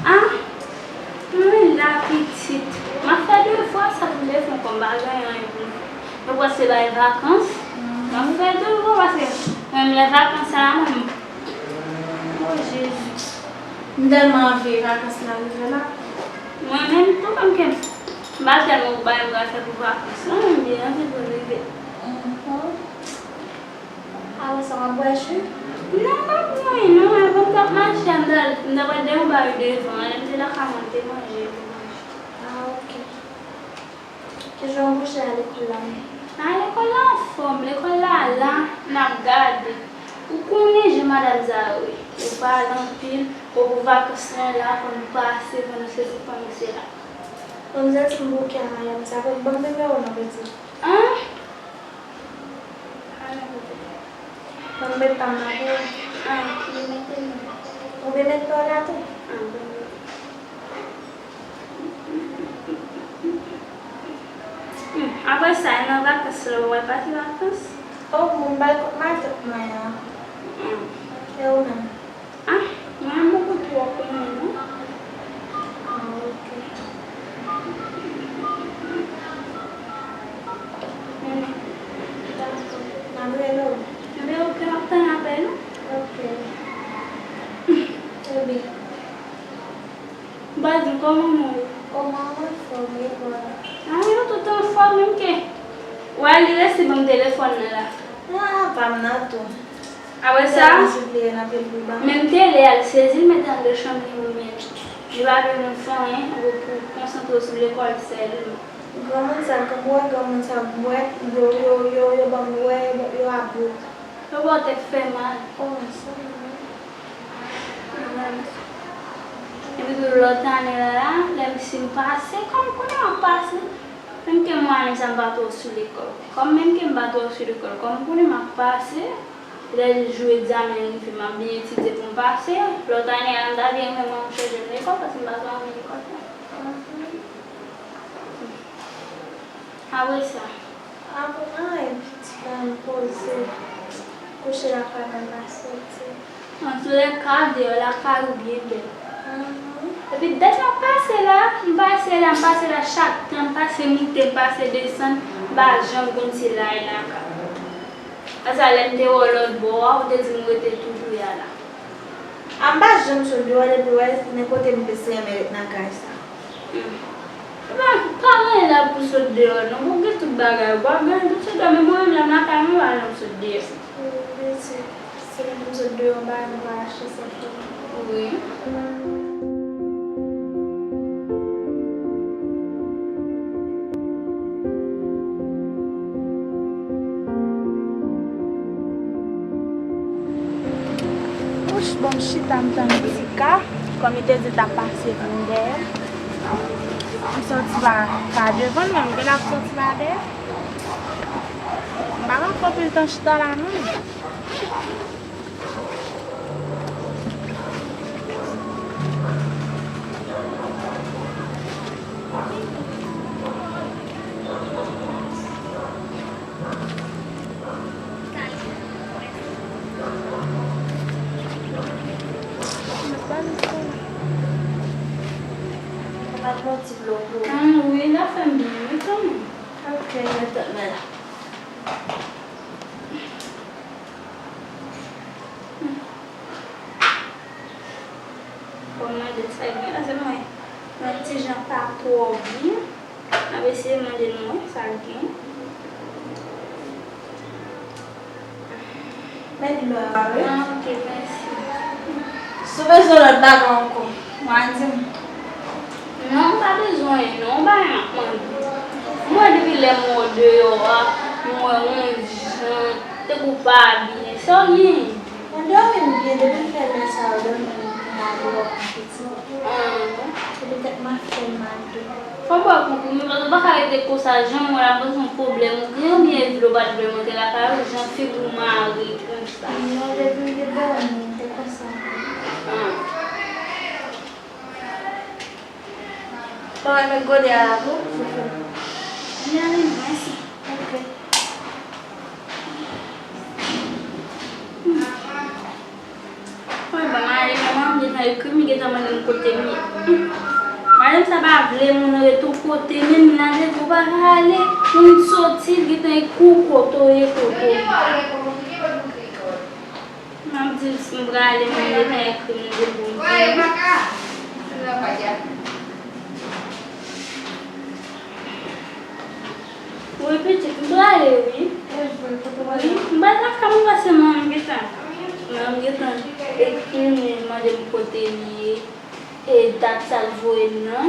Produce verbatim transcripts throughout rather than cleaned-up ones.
Ah, mwen la pitit. M ap fè devwa, sa m te fè ankò, m pa gen anyen pou m fè. Yo prèske bay vakans. M ap fè devwa paske menm lè vakans sa la menm. Oh, Jezi. M tèlman anvi vakans la rive la. Mwen menm tou, menm ke m pa tèlman gon bagay m pral fè pou vakans la, menm byen anvi pou l rive. Apre sa, w ap bwè ji? Non, m pa bwè anyen non, avan m t ap mache a, m ta, m ta pral de yon bagay devan an, lè m te lakay mwen, m te manje epi manje. Ah, ok. Kijan w bouje a lekòl la menm? Ah, lekòl la anfòm, lekòl la la, n ap gade. Ou konnen jan madanm sa yo ye, yo pale anpil, bon pou vakans lan la, fò nou pase, fò nou sesi, fò nou sela. Bon, m santi m bouke a madanm sa, ban m nimewo w non pitit. An? Ban m met pa m nan pou ou. Ah, li mete non. Ou vle met pa w la tou? Ah, bon. Hmm, apre sa, e nan vakans la, ou pral pase vakans? Oh, bon, m pral kot matant mwen an. Hmm. E ou menm? Ah, mwen m poko twò konnen non. Ah, ok. Dakò. M ap rele w. Ebyen, ok, m ap tann apèl ou. Ok. Ebyen. Badou, kòman nou ye? O, mwen anfòm, e ou? Ah, nou tout anfòm, menm ke. Ou al li resi ban m telefòn nan la. Ah, pa m nan tou. Apre sa, menm tele a, li sezi l mete anndan chanm li menm. Li pa vle moun fè anyen, li pou konsantre w sou lekòl sèlman. Granmoun sa, kanpe wè granmoun sa, m wè, yo, yo, yo, yo ban m wè, yo, yo abou. Yo ba w tèt fè mal. Oh, sa. Epi tou lòt ane la, lè m si m pase, kòm konnen m ap pase. Menm ke mwa ane sa m pa twò sou lekòl. Kòm menm ke m pa twò sou lekòl, kòm konnen m ap pase, lè jou egzamen rive, m ap byen etidye pou m pase. Lòt ane a, m ta byen renmen m chanje m lekòl, paske m pa twò anvi lekòl sa. Apre sa. Apre anyen, pitit la, m poze. Kouche lakay mwen, m pa soti. Antoulèka, deyò lakay ou byen bèl. Epi dat m ap pase la, m pase la, m pase la chak tan, m pase moute, m pase desann, m pa janm konn si la e lakay. Asa lè m te wè w lòt bò a, ou te di m rete tou tou ya la. A m pa janm sot deyò depi w wè nenpòt kote m te renmen ret nan kay sa. Hmm. Epa, pa gen anyen la pou sot deyò non, ou gen tout bagay, ou pa gen anyen pou sot deyò, men mwen menm la m lakay mwen, m pa janm sot deyò. Wi, wi, se, se lè pou m sot deyò, m pa, m pa achte sa pou mwen. Wi. Wouch, bon, m chita, m tann ti ka. Kòm li te di l t ap pase vin dèyè m. M soti pa, pa devan l, men m genlè ap soti pa dèyè. M pa ka fè anpil tan chita la, non. Wi, l ap fè m byen, wi, kanmenm. Ok, mwen tann mwen la. Bon, mande sa gen la, se mwen. Mwen ti jan pa twò byen. M ap eseye mande nou wè sa gen. Mèt dlo a, wi. Ah, ok, mèsi. Si w bezwen lòt bagay ankò, w a di m. Non, m pa bezwen anyen, non, yon bagay m ap mande. M wè depi lè m wè w deyò a, m wè w yon jan, tankou w pa byen. Sa w genyen? Mwen dòmi byen, depi m fè lè sa yo, dòmi m ap dòmi pitit. Ah. Epi tèt m ap fè m mal tou. Fò m ba w konpli, men paske w pa ka rete konsa, jan m wè la, m panse se yon pwoblèm ou gen, oubyen e vle w pa t vle monte lakay ou, jan figi w mare konsa. Non, depi m te dòmi, m te konsa. Ah. Bon, mwen met gode a la pou ou, foufou. Mwen ale, mèsi. Ok. Mwen ban m ale, manman m deja Ekri m gentan mande m kote m ye. Madanm sa pa vle moun rete yon kote, menm nan devan ou pa ka ale. Moun soti, l gentan ekri w kote w ye, kote w ye. M ap di l si m prale, moun gentan ekri m depi m vini. Wi, pitit, m prale, wi. Wi, m pral lakay mwen pase manman m gentan. Manman m gentan ekri m, mande m kote m ye, e dat sa l voye m nan,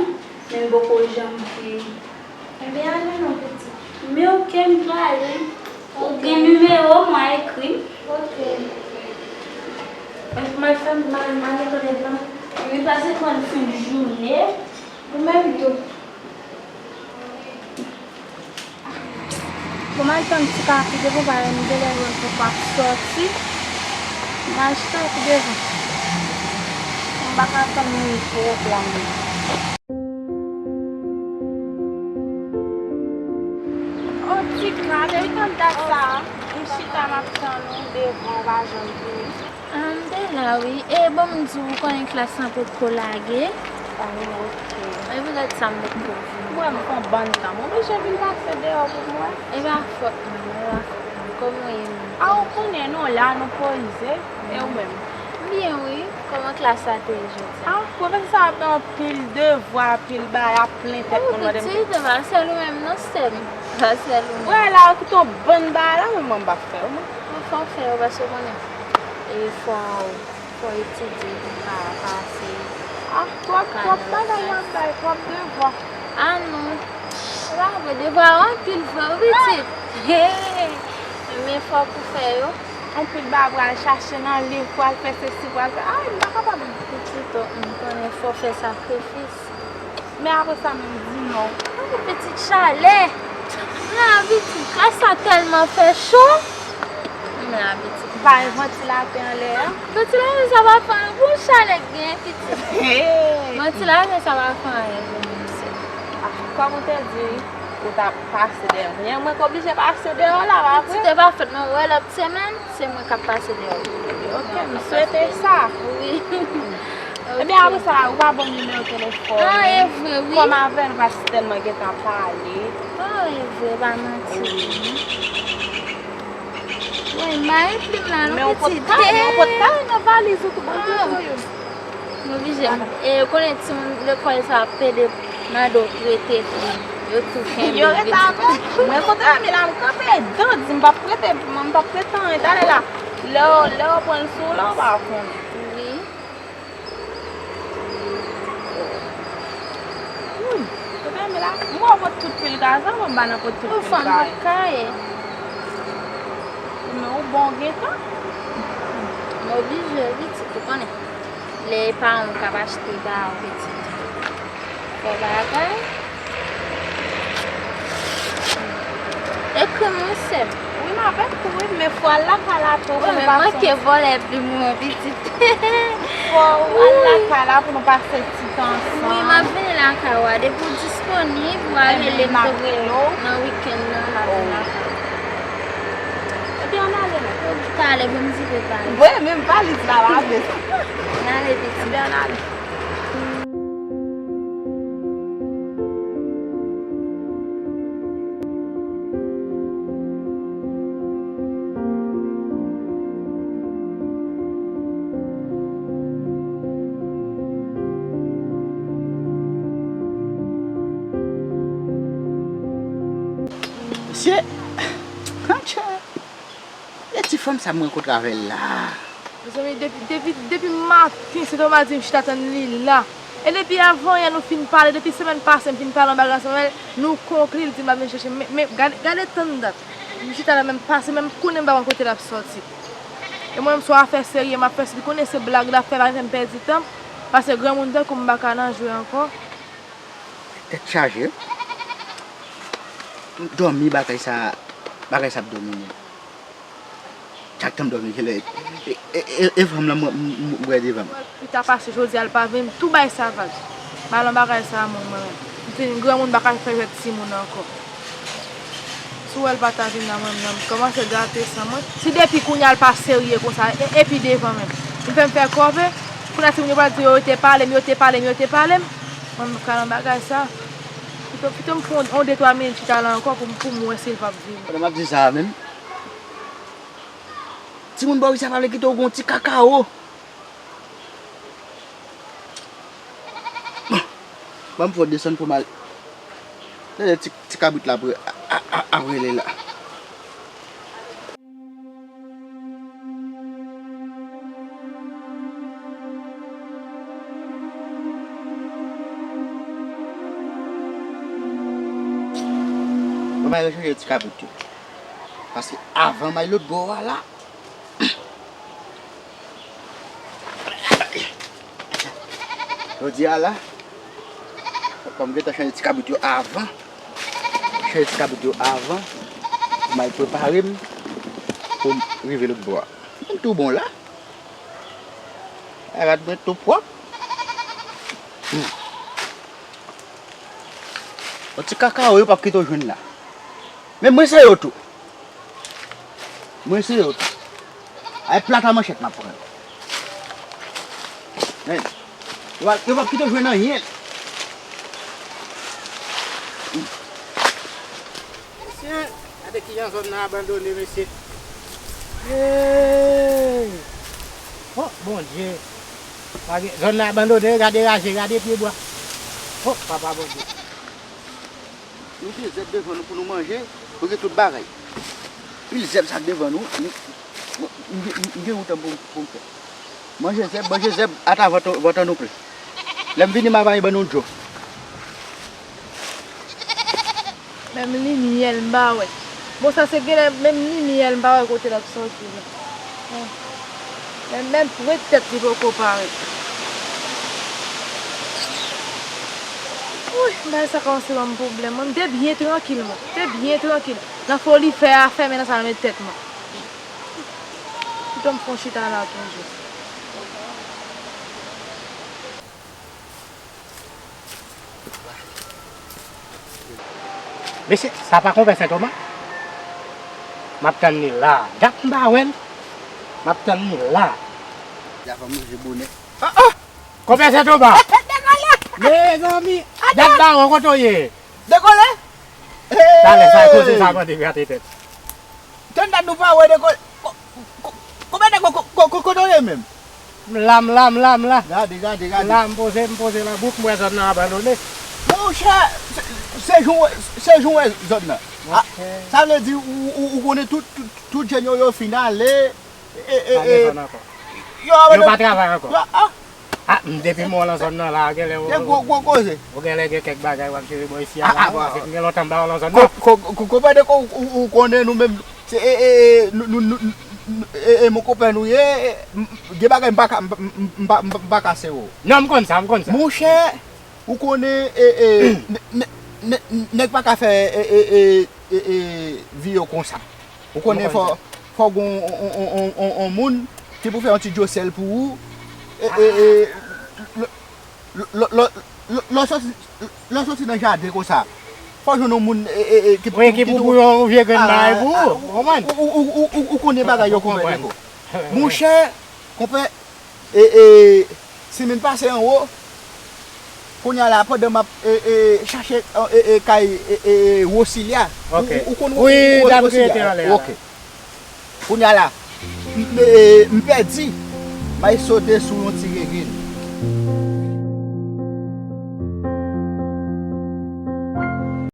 men m poko janm vini. Ebyen, ale non, pitit. Men oke, m prale. Ou gen nimewo m, w a ekri m. Oke. Mwen fè m mal, mal konèt non. Wi, pase konn fin jounen. Ou menm tou. Bon, m al tann ti kafe devan, paske m genlè wè papa ap sòti. M al chita pi devan. M pa ka tann moun pou pran m. O ti gade, wi, tann dat sa a. M chita, m ap tann ou devan, ou pa janm vini. Ah, m te la, wi. E bon, m di w, ou konnen klas lan potko lage. Ah, ok. E poutèt sa m potko vini. Mwen, m pran bann tan. M oblije vin pase deyò pou m wè. E pa fòt mwen, e pa fòt mwen. Kòman w ye menm? Ah, ou konnen, nou la, nou poze. E ou menm? M byen, wi. Kòman klas la te ye jodi a? Ah, pwofesè sa ap bay anpil devwa, anpil bagay, ap plen tèt moun, mande m. Pitit, e pa sèl ou menm, non, sè m. Pa sèl ou menm. Wè, la, ou kite yon bann bagay la, men mwen, m p ap fè yo, mwen. Fò w fè yo, paske w konnen. E fò, fò w etidye pou w ka pase. Ah, twòp, twòp bagay y ap bay, twòp devwa. Ah non. Sa vre, devwa yo anpil vre, wi, pitit. Hey! Men fòk ou fè yo. Anpil bagay pou al chache nan liv, pou al fè sesi, pou al fè. Ay, m pa kapab, pitit, oh, m konnen fò w fè sakrifis. Men apre sa menm, di non. Oh, pitit chalè. Nan abitid, klas sa tèlman fè cho. Men abitid. Pa gen vantilatè anlè a? Vantilatè sa pa fè anyen pou chalè k gen, pitit. Hey! Vantilatè sa pa fè anyen pou moun, sè. Ah, kòm ou te di, ou t ap pase dèyè m. Kounye a, mwen k oblije pase dèyè w la, pa vre? Pitit, e pa fòt mwen, wè lòt semèn. Se mwen k ap pase deyò. Ok, m swete sa. Wi. Ebyen, apre sa, ou pa ban m nimewo telefòn ou. Ah, e vre, wi. Kòm avè nou pa t tèlman gentan pale. Ah, e vre, pa manti. Wi. Wi, m pa gen plim la, non, pitit. Men w pot kay, men w pot kay nan valiz ou tou, bon, tou, tou, yo. M oblije. E, ou konnen timoun lekòl sa ap pede mande w prete plim. Yo tou kenbe. Yo ret avè m. Mwen kote Remi la, m kanpe, dan di m p ap prete, m p ap prete anyen. Talè la, lè w, lè w pran l sou w la, w pa konnen. Wi. Wi. Kote Remi la? M wè w pot tout pil gaz la, mwen m pa nan pot tout pil kay. Ou fanm pot kay. Men ou bon gentan. M oblije, wi, ti tou konnen. Lè e paran w k ap achte ba w, pitit. Fò bagay. Ekri m, wi, sè m. Wi, m avèk ou, wi, men fò al lakay la tou pou nou pase. Wi, men manke vòlè plim mwen, pitit. Fò w al lakay la pou nou pase ti tan ansanm. Wi, m ap vini lakay ou a. Depi w disponib, w a rele m tou nan wikenn nan, m ap vin lakay ou. Ebyen, ann ale non. Talè, bon, m di pe pale. Wi, men valiz la lave. Ann ale, pitit. Ebyen, ann ale. Mesye, e ti fanm sa m rankontre avè l la. Mezanmi, depi, depi, depi maten, se Toma di m chita tann li la. E depi avanyè nou fin pale, depi semèn pase m fin pale yon bagay ansanm avè l, nou konkli, li di l va vin chèche m. Men, men gade, gade tan dat. M chita la menm pase, menm konnen m pa konn kote l ap sòti. E mwen menm, se yon afè serye m ap fè, si l konnen se blag l ap fè, pa fè m pèdi tan m, paske granmoun tankou m pa ka nan jwe ankò. Tèt chaje. M dòmi, bagay sa, bagay sa ap domine m. Chak tan m dòmi, genlè e, e, e, e fanm lan mwen, m, m, m wè devan m. Pita pase jodi a, l pa vin, m tou bay sa vag. Balon bagay sa a, mwen, mwen menm. M fin granmoun, m pa ka fè jwèt timoun ankò. Si w wè l pa ta vin nan mwen, m kòmanse gate san mwen. Si depi kounye a l pa serye konsa, e, epi devan menm, li fè m fè kòve. Kounye a timoun yo pral di yo, yo te pale m, yo te pale m, yo te pale m. Mwen, m ka nan bagay sa. Pito, pito m pran yon de twa minit chita la ankò pou, pou m wè si l p ap vini. Pandan m ap di sa a menm, timoun bò isi a pale kite w gon ti kakawo. Bon, ban m fè w desann pou m al. Tande ti, ti kabrit la ap, ap, ap, ap rele la. Mwen pa rechanje ti kabrit yo. Paske avan m al lòt bò a la, jodi a la, fòk m gentan chanje ti kabrit yo avan. Chanje ti kabrit yo avan. Pou m al prepare m pou m rive lòt bò a. M tou bon la. Rad mwen tou pwòp. Hmm. Yon ti kakawo yo p ap kite w jwenn la. Men mwen se yo tou. Mwen se yo tou. Ay plat a manchèt m ap pran. Men, yo p ap, yo p ap kite w jwenn anyen. Mesye, gade kijan zòn nan abandone, mesye. Hey! Oh, Bondye. Pa gen, zòn nan abandone, gade raje, gade pyebwa. Oh, papa Bondye. Nou gen zèb devan nou pou nou manje, nou gen tout bagay. Pil zèb sa k devan nou, m, m, m, m gen wout pou, pou m fè. Manje zèb, manje zèb, ata vant, vant nou plen. Lè m vini, m ap al ban nou dlo. Menm limyè l m pa wè. Bon, sa se genlè menm limyè l m pa wè kote l ap sòti la. Menm, menm pwent tèt li poko parèt. Wouyy, bagay sa kòmanse ban m pwoblèm. Mwen, m te byen trankil, mwen. M te byen trankil. Nan foli fè a, fèmen nan sa nan men tèt mwen. Pito m fè yon chita la toujou. Mesye, sa pa konpè Sentoma? M ap tann li la. Dat m pa wè l. M ap tann li la. Li ap manje bonè. Ah, ah! Konpè Sentoma! Mezanmi! Dat bawon, kote w ye? Dekole! Talè sa, koze sa mande gate tèt. Tann dat nou pa wè de ko-, ko-, ko-, konbyen nèg ko-, ko-, ko-, kote w ye menm? M la, m la, m la, m la. Gade, gade, gade. M la, m poze, m poze nan bouk, m wè zòn nan abandone. Monchè, se, se jan w wè, se jan w wè zòn nan. Ah, monchè. Sa vle di ou, ou, ou konnen tout, tout, tout jèn yo, yo fin ale. E, e, e, pa gen zòn ankò. Yo pa travay ankò. Ah, m depi m wè w lan zòn nan la, genlè w, gwo, gwo koze. Ou genlè gen kèk bagay w ap jere bò isi a la, paske m gen lontan m pa wè w lan zòn nan. Ko-, ko-, ko-, konpè de ko ou, ou konnen nou menm, se, e, e, e, nou, nou, nou, e, e, mon konpè nou ye, e, m, gen bagay m pa ka, m, m, m, m pa, m pa ka sere w. Non, m konn sa, m konn sa. Monchè, ou konnen, e, e, nè-, nè-, nè-, nèg pa ka fè, e, e, e, e, e, vi yo konsa. Ou konnen fò, fò gon on, on, on, on, on moun ki pou fè yon ti djosèl pou ou. E, e, e, lè, lè, lè, lè, lè w soti, lè w soti nan jaden konsa, fò jwenn yon moun, e, e, e, ki, wi, ki pou, pou yon vye grenn bagay pou ou, ou konprann? Ou, ou, ou, ou, ou konnen bagay yo konpè de ko. Monchè, konpè, E, e, Simin pase anwo. Kounye a la, pandan m ap, e, e, chache, e, e, kay, e, e, e, Wosilya. Ou, ok, ou, ou konn Wo-, wi, Wo-, dam ki rete anlè a la. Ok. Kounye a la, m, e, m pèdi. M al sote sou yon ti grenn.